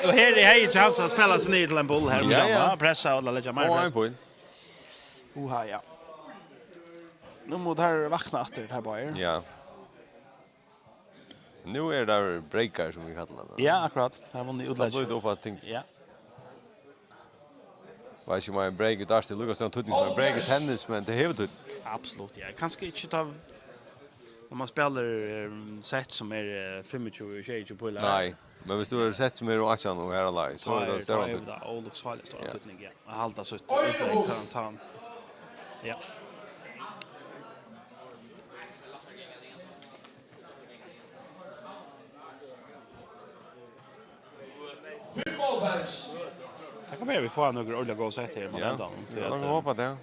og her er hevði chance at spæla seg niður til ein bull her, Ja, ja. Pressa og leggja meir Og press. ein point. Uha, ja. Nú mugu teir vakna aftur, teir báðir. Ja. Nú er tað breakar, sum vit kalla tað. Ja, akkurát. Teir vunnu Tá blívur útleggingar. tað upp á ting. Ja. Veit ikki, um ein break í dart er líka stóran týdning sum ein break í tennis, men tað hevur týdning. Absolutt, ja. Kanska ikki tá, når man spælir, eh, sett sum er, eh, fimmogtjúgu og sjeyogtjúgu pílar. Nei. Men viss tú hevur sett sum eru átjan og her á leið, so Tá er er, tað tá stóran er tydning. Tað ólukksáliga stóran Ja. Týdning, ja. At halda sítt útlegg, tá, tá, ja. Fimmoghálvfems. Tað kann vera, vit fáa nøkur ordiliga góð sett her, man Ja, endan, tí ja, at, man eh, håpar tað.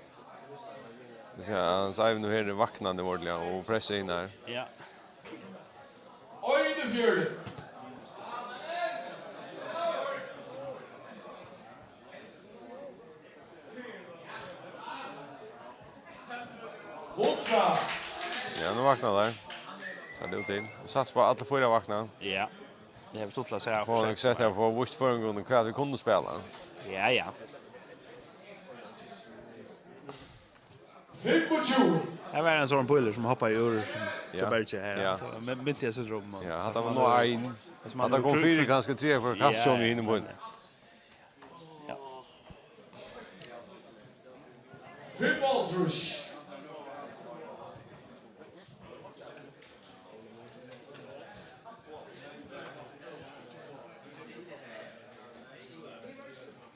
Vit síggja, Hans Eivind her er vaknandi ordiliga og pressar inn her. Ja. Einogfjøruti. Hundrað. Ja, nú vakna teir. Tað er tað til. Og satsa á at allir fýra vakna. Ja. Tað er stuttligt at síggja. Fáa okkurt sett her, fáa víst føroyingum hvat vit kunnu spæla. Ja, ja. Fimmogtjúgu. Her var ein sånn pílur sum hoppaði úr Ja. til bergið her. Ja. So, men, mitt í hesi rum, og Ja, so hatta var hann nú var ein. Tað sum hann Hatta hevur kom trú-, fyri trú- kanska triðja hvørt kast Ja, hjá honum í hinum ja, bøn. Ja. Fimmoghálvtrýss.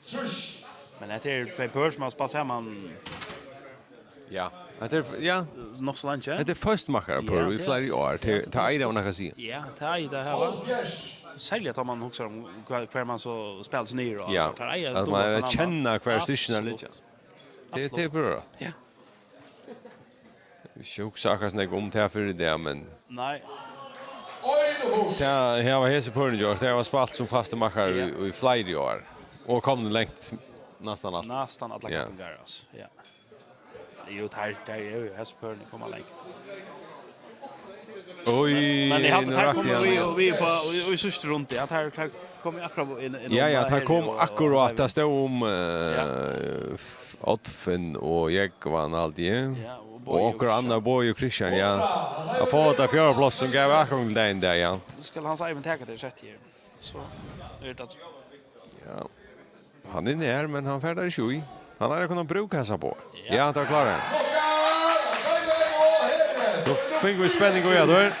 Trýss. Men hetta eru tvey pør sum hava spælt saman Ja. Hetta er, ja. nokk so leingi. Hetta er fyrst makkara pør Ja, í tað er fleiri ár. Ja, Tað, tað tað er eigur at hava nakað at siga. Ja, tað er tað her, va? Hálvfjerðs. Serliga tá man hugsar um hvar, hvar man so spælir seg niður og Ja. alt. Tað er eiga At man er at kenna hvar styrkirnar liggja. Tað, tað er bara rætt. Ja. Vit skulu ikki hugsa akkurát so nógv um tað fyrr í dag, men Nei. Tað hava hesi pøruni gjørt. Tey hava spælt sum fastir makkarar í, Ja. í fleiri ár. Og komnir langt næstan altíð. Næstan allar Ja. kappingar, altso. Ja. Jú, tær, tær eru jú hesi pøruni koma langt. Oj, Men eg haldi, nú tær rakti komu hann. vit, vit upp á, í, í síðstu rundu, ja, tær, tær komu akkurát inn, inn Ja, ja, á tær her kom og, og akkurát. Tað stóð um, eh, Ja. Oddfinn og Jógvan, haldi eg. Ja, og Og Bogi og okkurt Kristian. annað, Bogi og Kristian, ja. At fáa hetta fjórða pláss sum gav atgongd til dagin der, ja. Nú skal Hans Eivind taka tað sett her. So er tað Ja. Hann er nær, men hann fær tað ikki í. Hann hevði kunnað brúka hesa boð. Ja. Ja, tað er klart. So fingu vit spenning í aftur.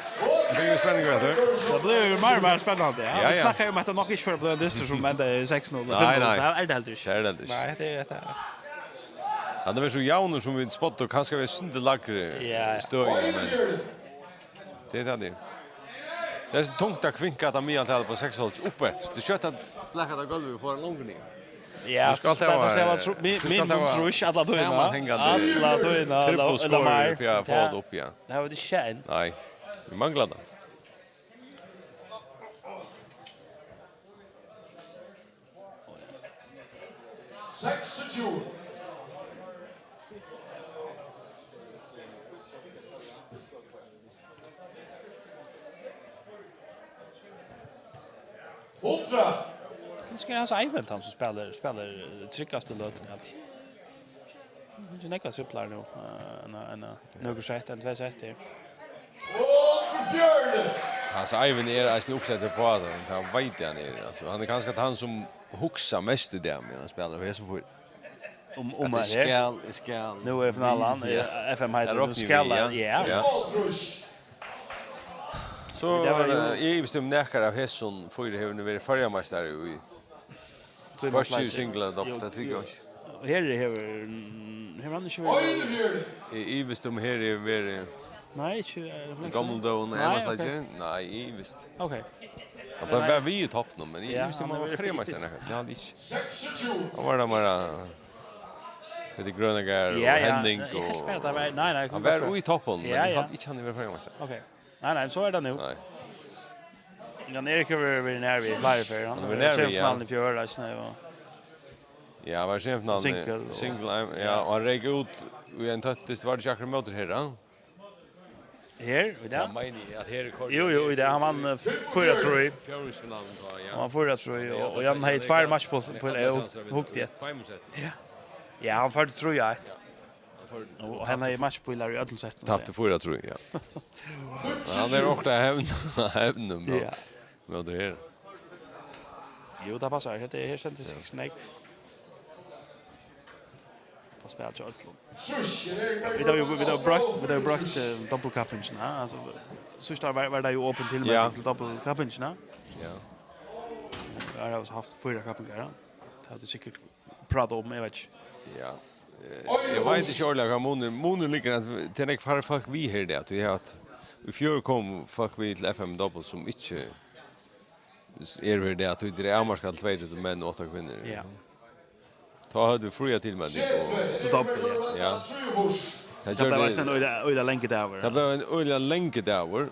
Fingu vit spenning í aftur. Tað blívur meir og meir spennandi, ja. Ja, Vit ja. snakka jú um at tað nokk ikki fer at blíva ein dystur sum endar í seks null og Nei, fimm null. nei. Tað er tað heldur ikki. Tað er tað heldur ikki. Nei, hetta er, hetta er Hann er so javnur sum vit spádu, kanska við eitt sindur lægri Ja, ja. støði, men tað er tað, tað er. Tað er so tungt at kvinka hetta miðaltalið upp á seks og hálvtrýss upp eftir. Tað er skjótt at blaka tað gólvið og fáa hann longur niður. Ja, Tú skalt so tað, hava, tað skal vera tru-, mi-, tú skalt minimum hava trýss alla tíðina. samanhangandi Alla tíðina, ella, trippul ella skor meir. fyri at fáa Ja. tað upp, ja. Tað hava vit ikki enn. Nei, vit mangla tað. Seksogtjúgu. Hundrað. Kanska er Hans Eivind hann sum spælir, spælir, eh, tryggastu løtuni, altso. Hann hevur nógvar triplar nú, eh, enn, enn, nøkur sett, enn tvey sett her. Og fjørði. Hans Eivind er eisini uppsettur á tað, tað veit eg hann er. Altso, hann er kanska tann sum hugsar mest í dag, meðan hann spælir, fyri hesum fýra. Um, um At eg her. skal, eg skal. Nú er finalan, Ja. eh, F M heiti, Har nú opnar skal vit, hann, ja. ja. Ja. Hálvtrýss. So, Tað var jú eh, eg ivist um nakar av hesum fýra hevur nú verið føroyameistari í Tvey Først mannsleysi. Single, dopp, Jú, tað tykker jú. eg ikki. Og her hevur, mm, hevur hann ikki verið Einogfjøruti. Eg ivist um her hevur verið Nei, ikki, eh, í gamla døgum, Nei, eg veit ok. ikki. Nei, eg ivist. Ok. Hann Nei. bara var við í toppinum, men eg Ja, ivist um hann hann var hevur verið framast enn. Tað hevði ikki. Seksogtjúgu. Hann var der meira Peter Grønnegaard Ja, og ja. Henning Eg helt og meir at hann var, nei, nei, Hann var gott í toppinum, men Ja, eg ja. helt ikki hann var framast. Ok. Nei, nei, so er tað nú. Nei. Jan Erik hevur verið nær við fleiri ferðir. Hann Hann hevur var verið nær við, ja. semifinalen í fjør, eisini, og Ja, hann var semifinalen Single. single, ja, Ja. og hann reyk út í ein tøttist, var tað ikki akkurát móti her, ja? Her, í dag? Ja, meini eg, at her er Jú, jú, í dag, hann vann, eh, fýra trý. Fjórðingsfinalen tá, ja. Hann vann fýra trý, Ja, og, og Jan hevði tvær matchpílar, hugdi eg. Tveimum sett. Ja. Ja, hann førdi trý eitt. Og hann hevði matchpílar í øllum settum, Tapti fýra trý, ja. Hann er ofta hevn, hevnum, Ja. Móti her. Jú, tað passar. Hetta er, her stendur sikkurt nógv. Tað spælir hjá øllum. Vit hava jú, vit hava broytt, vit hava jú broytt, eh, doppelkappingina, altso, síðst var, var tað jú opin tilmelding Ja. til doppelkappingina. Ja. Her hava vit havt fýra kappingar, ja. Tað hava vit sikkurt prátað um, eg veit ikki. Ja. Eh, eg veit ikki ordiliga hvat munur, munur liggur, at tað er nógv færri fólk við her í dag, tí at í fjør kom fólk við til F M dobbult sum ikki eru her í dag, tí tað er avmarkað til tvey túsund menn og átta kvinnur. Ja. Tá høvdu vit fría tilmelding og Til dobbult, ja. Ja. Tað Tað bleiv gjørdi eisini ein øgiliga, øgiliga langur dagur, Tað bleiv ein øgiliga langur dagur.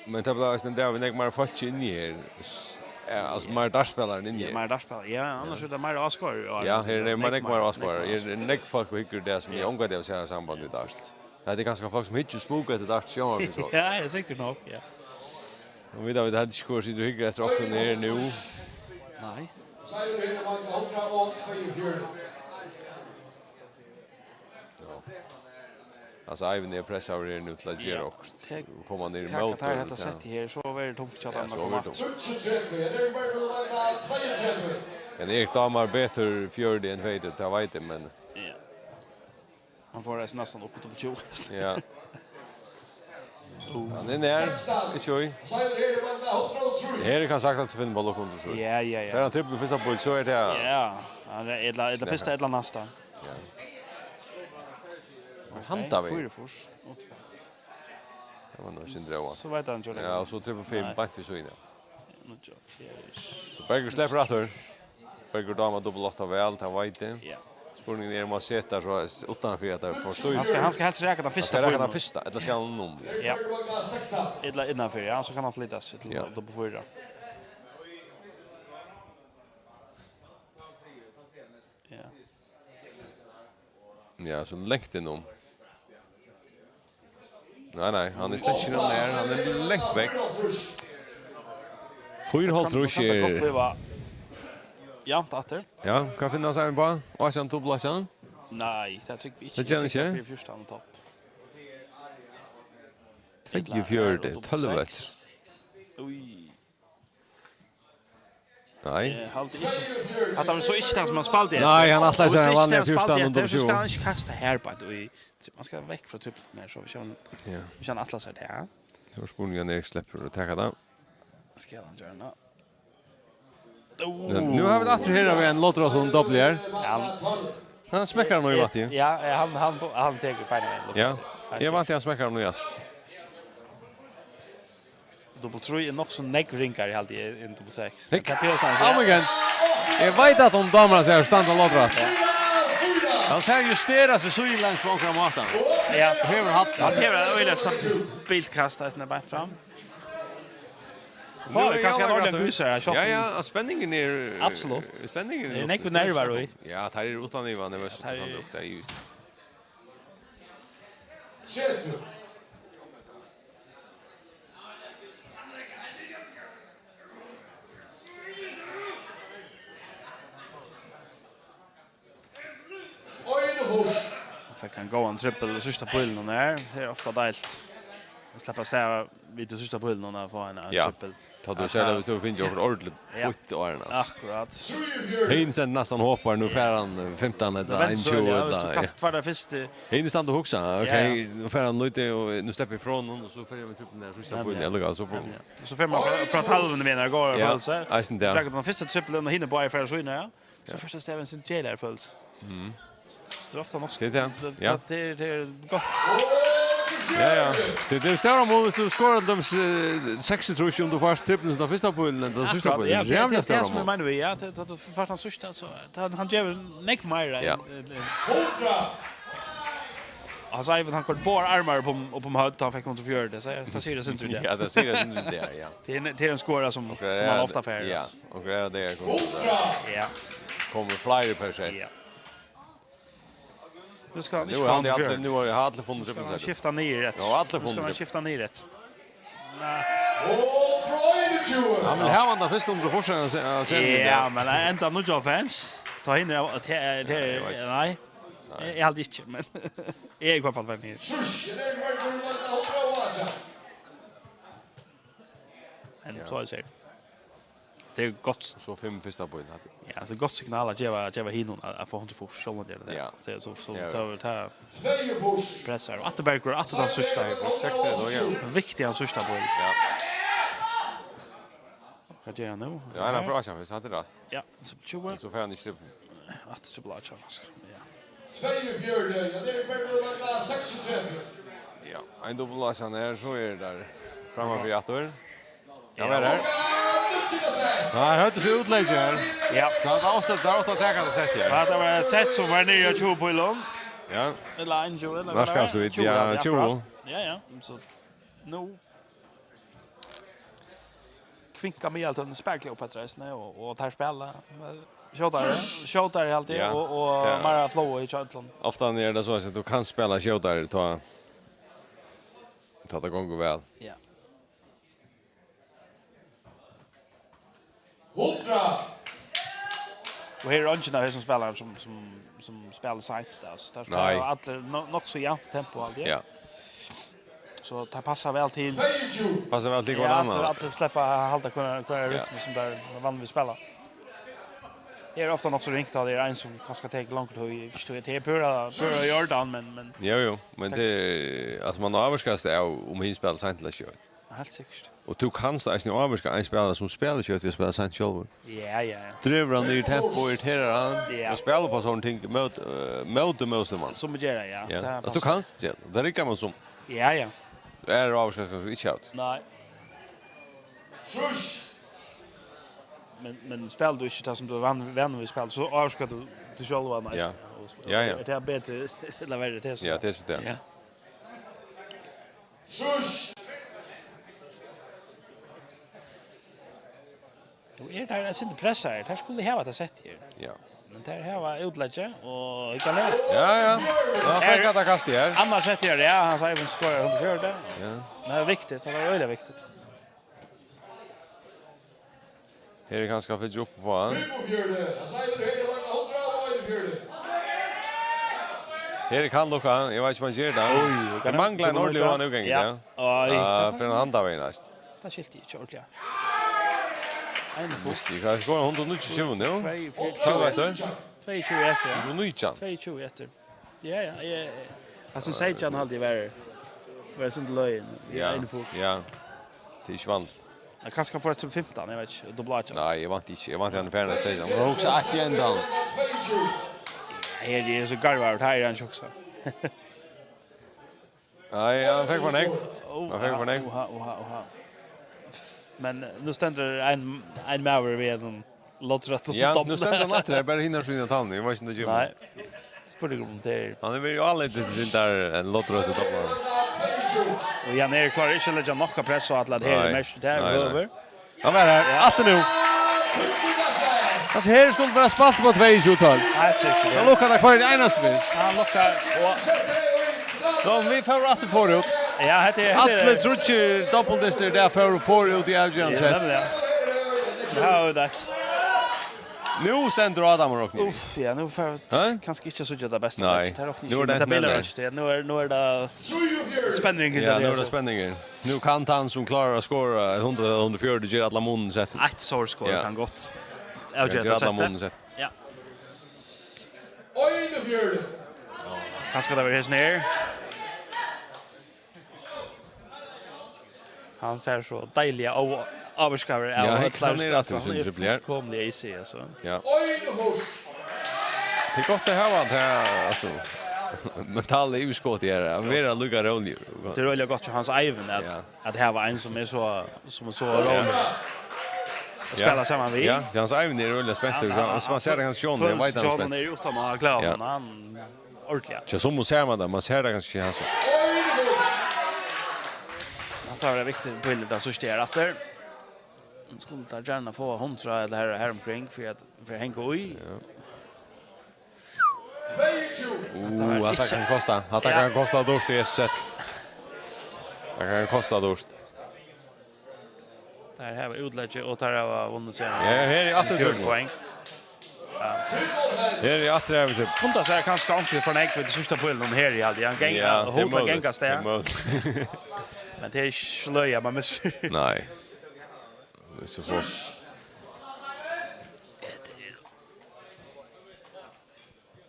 Men tað bleiv eisini ein dagur við nógv meira fólki inni her. S-, ja, altso meira dartspælarar inni Ja, her. meira dartspælarar. Ja, annars er tað meira áskoðarar í ár. Ja, her er nógv meira áskoðarar. Nógv meira. Her er nógv fólk og hyggur í dag sum eg Ja. ongantíð havi sæð í samband við dart. Hetta er kanska fólk sum hyggja og smúka eftir dart, sjónvarpi so. Ja, ja, sikkurt nokk, ja. Og vit hava, vit hava ikki hvør situr og hyggur eftir okkum her nú. Nei. Seigur her er manga hundrað og tveyogfjøruti. Ja. Altso, Eivind er pressaður her nú til at gera Ja, okkurt. tek-, Koma niður taka ímóti teir og hetta tað. settið her, so verður tungt hjá Ja, teimum at so koma verður aftur. Níggju tretivu, her er Bergur Langa, tveyogtretivu. Men Erik dámar betur fjøruti enn tveyogtretivu, tað veit eg, men Ja. Hann fór eisini næstan upp í topp tjúgu. Ja. Hann er nær. Ikki oi. Her er kann saktans finna ball upp undir, so. Ja, ja, ja. Fær hann trippul fyrsta ball, so er tað Ja, hann er ella, ella fyrsta ella næsta. Ja. Men handan vegin. Fýraogfýrs. Tað var nú eitt sindur óvart. So veit hann ikki, Ja, og so trippul fimm Nei. beint við síðuna. Nú, ja. So Bergur sleppur aftur. Bergur dámar dobbul átta væl, tað veit eg. Ja. Spurningurin er um hann setir so s-, uttan fyri at tað forstýrir. Hann skal, hann skal helst raka tann fyrsta Hann skal raka tann bílin. fyrsta, ella skal hann um? Ja. Ella innanfyri, ja, so kann hann flyta seg til Ja. dobbul fýra. Ja. Ja, so langt inn um. Nei, nei, hann er slett ikki nær, hann er langt vekk. Fýraoghálvtrýss Kann tað gott er blíva javnt aftur? Ja, hvat finnur hann seg inn á? Átjan, dobbul átjan? Nei, tað trúgvi eg ikki. Tað ger hann Eg trúgvi ikki? Fýra fjúrtan og topp. Tveyogfjøruti, Ella er tólv. Dobbul seks. Ui. Nei. Eg haldi ikki. Hatta var so ikki tað sum hann spældi eftir. Nei, hann ætlaði Og sær víst ein ikki vanligan tað hann spældi fjúrtan og eftir, so skal dobbul tjúgu. Hann ikki kasta her beint í. Man skal vekk frá tripplinum her, so hvis hann, Ja. hvis hann ætlar sær tað. Nú er spurningurin, Erik sleppur at taka tað. Skal hann gera tað? Nú hava vit aftur her við ein lodrott um dobbul her. Ja, hann Hann smekkar hann í vatnið. Ja, ja, hann, hann, hann tekur beinanvegin. Ja, eg vænti, hann smekkar hann í aftur. Dobbul trý er nokk so nógv ringari, haldi eg, enn dobbul seks. Hygg. Tað er Pedersen, ja. Kom igjen. Eg veit at hon dámar seg at standa lodrott. Hann fær justera seg síðuleins á onkran máta. Ja. Hevur hatt Hann hevur eitt øgiliga stabilt kast, eisini beint fram. Nú Fáir er kanska ein Javnaðarkastur. Ordiligan gýsara, sjálvt Ja, um ja, spenningurin er Absolutt. Spenningurin er Tað er nógvir uppi. Nervar í. Ja, tað er uttan iva, nervøst, Ja, tað er uttan lukt, tað er just. Hann fekk ein góðan trippul í síðsta pílinum her. Tað er ofta deiligt. At sleppa av stað við tí síðsta pílinum og fáa ein, ein Ja. trippul. Tá tú At sær tað, ha- hvis tú finnur okkurt ordentligt Ja. býtt á henni, altså. Akkurát. Hin stendur næstan og hopar, nú fær hann, eh, fimtan ella Tað vendir so, einogtjúgu ja, hvis ella, tú ja. kastar tvær tær fyrstu. Hin stendur og hugsar, ok, Ja, ja. nú fær hann lítið, og nú sleppi eg frá honum, og so fær eg meg trippul nær fyrsta Nemliga. pílin, ella hvat, so fáa Nemliga. So fær man frá, frá talvuni við, nær góðar Ja, følelsar. eisini tað. Drekkur tann fyrsta trippulin og hinir báðir fara síðuna, ja. So Ja. fyrst og fremst ein gentleman følelse. Mhm. Tað er ofta nokk Tað er tað, tað, ja. tað, tað er, tað er gott. Ja, ja. Tað, tað er stóra mál, hvis tú skorar til dømis, eh, seksogtrýss, um tú fært trippulin til fyrsta pílin, enn til síðsta Akkurát, pílin. ja, tað, Rævliga tað, tað er stóra sum eg mál. meini við, ja, tað, tá tú fært hann síðsta, so, tað, hann gevur nógv meira Ja. enn, enn, enn. Hundrað! Hann sigur, at hann koyrdi báðar armar upp um, upp um høvd, tá hann fekk hundrað og fjøruti, so tað sigur eitt sindur um tað. Ja, tað sigur eitt sindur um tað, ja. Tað er ein, tað er ein skora sum, Og sum hann er, ofta fær, ja, altso. Og er tað, Hundrað! Ja. Koma fleiri per sett. Ja. Nú skal hann Nú ikki er fáa allir, hundrað og fjøruti. Nú er allir funnu Nú skal hann trippulsetin. skifta niður eftir. Ja, allir Nú skal funnu hann trippul. skifta niður eftir. Nei. Hundrað og einogtjúgu! Hann vil hava hann fyrst hundrað og fýrs, hann se-, hann ser Ja, men hann endar níggjuoghálvfems. Tá hinir av-, at he-, at he-, Ja, eg veit. nei. Nei. Eg, eg haldi ikki, men eg er í hvørt fall farin niður. Trýss, eg leggi merki til, at hundrað og átjan. Men Ja. so er tað. Tað er gott. So fimm fyrsta píl, hatta. Ja, so gott signal at geva, geva hinum at, at fáa hundrað og fýrs, sjálvandi er tað tað. Ja. So, so, so Ja. tá, tá Tveyogfýrs. pressar. Og aftur Bergur, aftur tann síðsta. Sekstan, ja. Viktig tann síðsta píl. Ja. Hvat ger hann nú? Ja, hann er frá Asjan, hvis hann er rætt. Ja, so tjúgu. So fer hann í strippu. Aftur til Bláa Tjørn, altso. Ja. Tveyogfjøruti, ja, det er bare nummer seksogtredive. Ja, ein dobbel Asjan her, so er det der. Framfyri aftur. Ja, vær her. Nei, her høvdu seg útleggi her. Ja. Tað er ofta, tað er ofta at taka tað sett her. Ja, tað var eitt sett sum var niðri á tjúgu pílum. Ja. Ella ein tjúgu, ella hvat var tað? Nærkast so vidt, tjúgu, ja, ja, tjúgu. Akkurat. Ja, ja. So nú kvinkar miðaltøl spakliga upp eftir eisini, og, og teir spæla, eh, skjótari, skjótari altíð, ja, og, og tað meira flow í hjá øllum. Ofta er tað so at tú kanst spæla skjótari, tá, tá tað gongur væl. Ja. Hundrað. Og her er eingin av hesum spælarum sum, sum, sum spælir seint, altso. Teir spæla, nei, allir no-, nokk so javnt tempo, haldi eg. Ja. So tað passar væl til. Tveyogtjúgu. Passar væl til hvønn annan. Ja, allir, allir sleppa at halda hvør, hvør, ja, rytmu sum teir vanligvis spæla. Her er ofta nokk so ringt, tá tað er ein sum kanska tekur longri tíð. Eg forstår, tað er púra, púra í ordan, men, men. Jú, jú, men tað er, altso, man ávirkast av um hin spælir seint ella skjótt. Heilt sikkurt. Og tú kanst eisini ávirka ein spælara sum spælir skjótt við at spæla seint sjálvur. Ja, ja, ja. Dregur hann niður í tempo, irriterar hann, ja, og spælir upp á sovorðin ting mót, eh, móti mótstøðumanni. Sum vit gera, ja. Ja. Tað, altso, tú kanst gera tað. Tað riggar man sum. Ja, ja. Tað er ávirkað, kanska ikki av. Nei. Trýss. Men, men spælir tú ikki tað sum tú er van-, vanur við at spæla, so ávirkar tú teg sjálvan eisini. Ja. Og sp-, ja, ja, er tað betri ella verri, tað er so. Ja, tað er so tað. Ja. Trýss. Nú eru teir eitt sindur pressaðir. Teir skuldu havt tað sett her. Ja. Men teir hava útleggi, og hygg her. Ja, ja. Ja, fekk hann tað kastið her. Annars sett her, ja, Hans Eivind skorar hundrað og fjøruti. Ja. Men tað er viktigt, tað er øgiliga viktigt. Her er kanska fylgja upp á hann. Fimmogfjøruti, Hans Eivind, her er langt, hundrað og einogfjøruti. Her er kann lukka, eg veit ikki um hann ger tað. Oj, hann manglar ein ordiligan útgang, ja. Oj. Ja, fyri ein handavegin næst. Tað skilti eg ikki ordiliga. Ein fot. Misti, hvat skorar hann, hundrað og níggjuogtjúgu nú? Tvey, fýra, tólv eftir. Tveyogtjúgu eftir, ja. Hundrað og nítjan. Tveyogtjúgu eftir. Ja, ja, ja. Altso, seytjan haldi eg var, var sum løgin. Ja, ein fot. Ja. Tað er ikki vanligt. Ja, kanska hann fór eftir fimtan, eg veit ikki. Út á blakið. Nei, eg vænti ikki. Eg vænti hann er farin at seytjan. Men hugsa eitt í endan. Ja, her er so garvar, her er hann ikki hugsa. Nei, hann fekk for nógv. Hann fekk for nógv. Oha, oha, oha. Men, eh, nú stendur ein, ein maður við ein loddrøttan dommara. Ja, nú stendur hann aftur her, bara hinar síðuna av talvuni. Eg veit ikki, um tað kemur. Nei. Spurningur um tað er. Hann hevur verið álítið til tað har, ein loddrøttan dommara. Og Jan Erik klárar ikki at leggja nokk av press á, at her er mest, tað er høvur. Hann var her. Ja. Aftur nú. Altso, her skuldi bara spælt upp á tveyogtjúgu tólv. Heilt sikkurt, ja. Hann lukkar tað hvørja einastu ferð. Hann lukkar, og ja, vit fara aftur forút. Ja, hetta er, hetta er allir tríggir dobbultdystir, teir fóru forút í avgerandi sett. Ja, nemliga. Ja, og tað. Nú stendur Adam og roknar. Uff, ja, nú fara vit kanska ikki at síggja tað besta. Nei. Tað er nokk ikki, nú er tað, men tað bilar ikki. Nú er, nú er tað spenningur. Ja, nú er tað spenningur. Nú kann tann sum klárar at skora eitt hundrað ella hundrað og fjøruti gera allan munin í settinum. Eitt stórt skot kann gott avgera tað settið. Ja. Einogfjøruti. Kanska tað verður hesin her. Hann sær so deiliga ó-, ávirkaður av. Ja, hann knýr aftur, hann er fullkomiliga easy, altso. Ja. Einogfýrs. Tað er gott at hava hann her, altso. Mentalt yvirskot her, at vera líka róligur. Tað er øgiliga gott hjá Hans Eivind at, at hava ein sum er so, sum er so róligur. At spæla saman við. Ja, tað er Hans Eivind er øgiliga spentur, so man sær tað kanska sjálvur, eg veit hann er spentur. Hann er uttan at klára, men hann ordiliga. Tja, so sær man tað, man sær tað kanska ikki, altso. Hatta var eitt viktigt pílur, tað síðsta her aftur. Nú skuldi teir gjarna fáa hundrað ella har, har umkring fyri at, fyri at hanga í. Ja. Tveyogtjúgu. Hatta var ikki. Hatta kann kosta. Hatta kann kosta dýrt í hesum sett. Tað kann kosta dýrt. Teir hava útleggi og teir hava vunnið seg. Ja, her er aftur fjøruti poeng. Ja. Her er aftur her, vit. Skunda sær kanska onkur for nógv við síðsta pílin her, eg haldi. Hann ganga, ja, tað er møguligt, tað er møguligt. Men tað er ikki løgið, man missir. Nei. Hvis du får.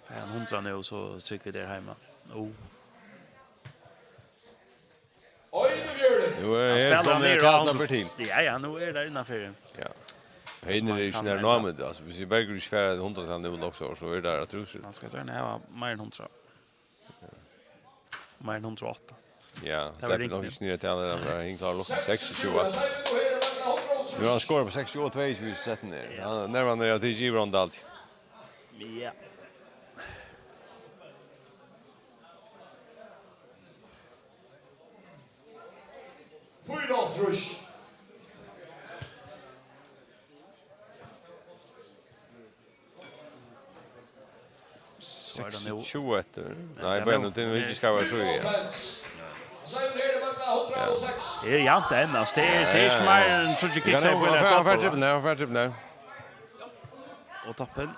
Fær hann hundrað nú, so trúgvi eg tað er heima. Ó. Nú er hann spælir hann niður á hundrað. Ja, ja, nú er tað innanfyri. Ja. Hinir eru ikki nær námið, altso, viss Bergur ikki fær hundrað til nú, so, so er tað at trúsa. Hann skal gjarna hava meira enn hundrað. Meira enn hundrað og átta. Ja, tað var sleppur ringt. Nokk ikki niður til hann, hann var hin klár, lukka seksogtjúgu. Nú er hann skorað upp á seksogtjúgu og tveyogtjúgu í settinum. Ja. Hann, nervan er at geva hann alt. Ja. Fýraoghálvtrýss. So er tað nú. Seksogtjúgu eftir. Ja, nei, tað er bara nú, nú til vit ikki skapa so, ja. Tað er javnt enn, altso. Tað er, tað er ikki meir enn tríggjar kiks. Ja, ja. Hann fær, hann fær trippul her, hann fær trippul her. Og toppin.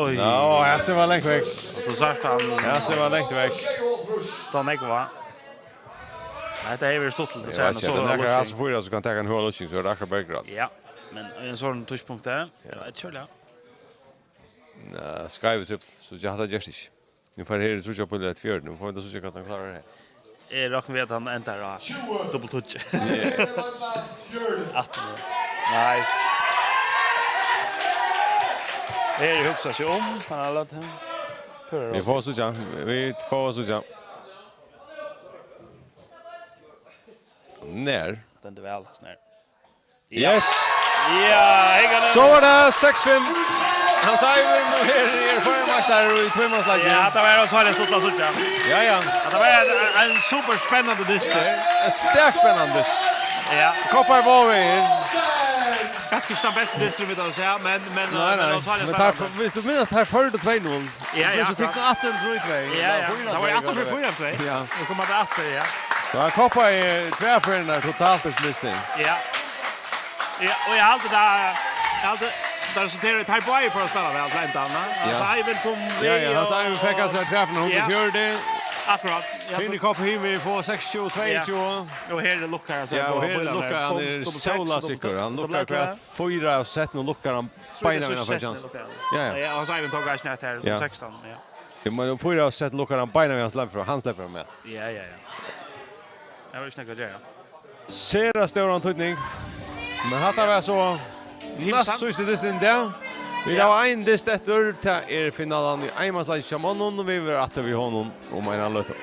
Oj. Ja, hasin var langt vekk. Og so sat hann. Ja, hasin var langt vekk. Stóð nógv, va? Nei, tað hevur verið stuttligt at sjá, men so er tað nakar av hasum fýra sum kann taka ein høg lukking, so er tað akkurát Bergrad. Ja, men í ein sånn tíðspunkt, ja. Ja. Eitt kjøl, ja. Nei, skeivur trippul, so ja, hatta gerst ikki. Nú fær her í tríggjar pulju eitt fjøruti, nú fáa vit at síggja hvat hann klárar her. Eg rokni við, at hann endar á dupult tíggju. Aftur. Nei. Her hugsar seg um, hann har latið. Vit fáa at síggja, vit fáa at síggja. Nær. Stendur væl, snær. Yes! Ja, hygg nú. So er tað seks fimm. Hans Eivind, og her er føroyingur meistari í tvímansleiki. Ja, tað var so heilt stuttligt at síggja. Ja, ja. Ja, tað var ein, ein super spennandi dystur. Ja, ein stak spennandi dystur. Ja. Koppar Vávegir. Kanska ikki tann besti dystur, vit hava sæð, men, men, nei, nei. Men so heilt spennandi. Viss tú minnist, her førir tú tvey null. Ja, ja, akkurát. So tók tú aftur trý tvey. Ja, ja. Tað var aftur fyri fýra tvey. Ja. Nú koma tey aftur, ja. So hann koppaði tvær ferðir totalt í lystin. Ja. Ja, og eg haldi tað, eg haldi, tað resulterar í, teir báðir fara at spæla væl til endan, va? Ja. Hans Eivind kom við, ja, ja, Hans Eivind fekk altso tvær ferðir hundrað og fjøruti. Ja. Akkurát. Ja, Fini koppar hin, vit fáa seksogtjúgu, tveyogtjúgu. Og her lukkar, altso, ja, og her lukkar hann, hann er sólasigur. Hann lukkar hvat fýra av sekstan og lukkar hann beinanvegin fyri kjansin. Ja, ja. Ja, Hans Eivind tók eisini hetta her, ja. Sekstan, ja. Ja, men fýra av sekstan lukkar hann beinanvegin, hann sleppur, hann sleppur hann við. Ja, ja, ja. Tað var ikki nakað at gera. Sera stóran týdning. Men hatta var so næst síðsti dystin í dag. Vit hava ein dyst eftir, tað er finalan í einmansleiki hjá monnum, og vit verða aftur við honum um eina løtu.